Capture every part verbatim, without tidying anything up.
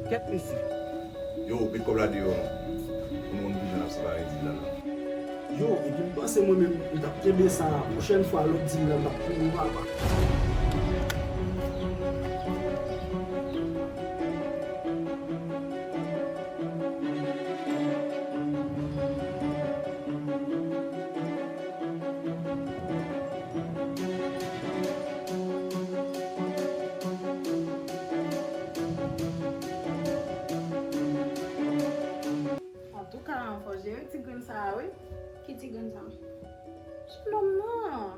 Kèt mesye. Yo, met kòb la deyò non. Pou nou konn kijan n ap separe dil la la. Yo, epi m panse mwen menm, m t ap kenbe sa, pwochèn fwa lòt dil la, m t ap kouri papa. Antouka, fò w jere ti grenn sa a, wi. Ki ti grenn sa a? Jenòm nan.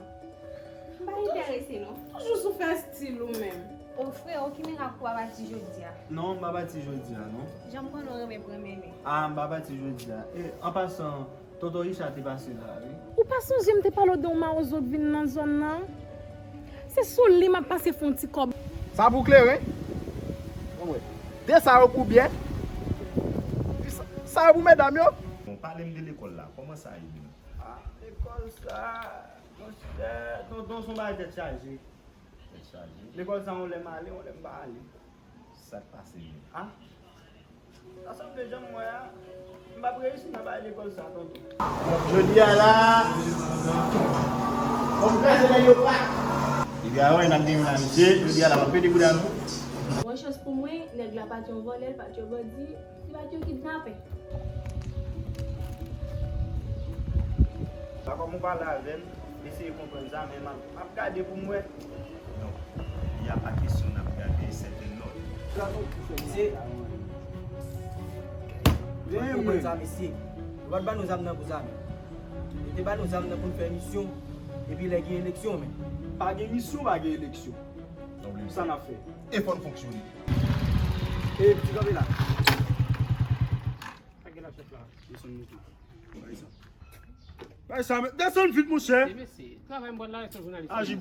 M pa enterese, non. Toujou sou fè stil ou menm. O, freo, ki mirak ou pa pati jodi a? Non, m pa pati jodi a, non. Jan m konnen w renmen pran mennen. A, m pa pati jodi a. E, an pasan, Tonton Richard te pase la, wi. Ou pa sonje m te pale w de yon mawozo k vin nan zòn nan? Se sou li m ap pase fè yon ti kòb. Sa pou kleren? Anmwey. De sa yo pou byen. Sa, sa yo pou medam yo. Bon, pale m de lekòl la. Kòman sa ye menm? Ah, lekòl sa, monchè, tonton, se yon bagay tèt chaje. Tèt chaje. Lekòl sa, yon lè m ale, yon lè m pa ale. Sa k pase menm? Ah, sa sanble jan m wè a, m p ap reyisi nan bagay lekòl sa, tonton. Jodi a la, kòm kraze nèg yo pa. Epi a wè, n ap gen youn la, mesye. Jodi a la, m ap pede bouda nou. Bon chans pou mwen, nèg la pa t yon vòlè, l pa t yon bandi, li pa t yon kidnapè. Pa kòm ou pale avè m, eseye konprann sa, men m ap, m ap gade pou m wè. Non, y a pa kesyon n ap gade sèten lòt. Mesye, w ap konprann sa, mesye. Yo pa t ban nou zam nan pou zam. Yo te ban nou zam nan pou n fè misyon, epi lè gen eleksyon, men. Pa gen misyon, pa gen eleksyon. Sa n ap fè. E fò n fonksyone. E, ti kanpe la. Sa gen la, chèf la? Desann moto. Bay sa. Bay sa, men desann vit, monchè. E mesye, travay m pral la, se jounalis. Aji.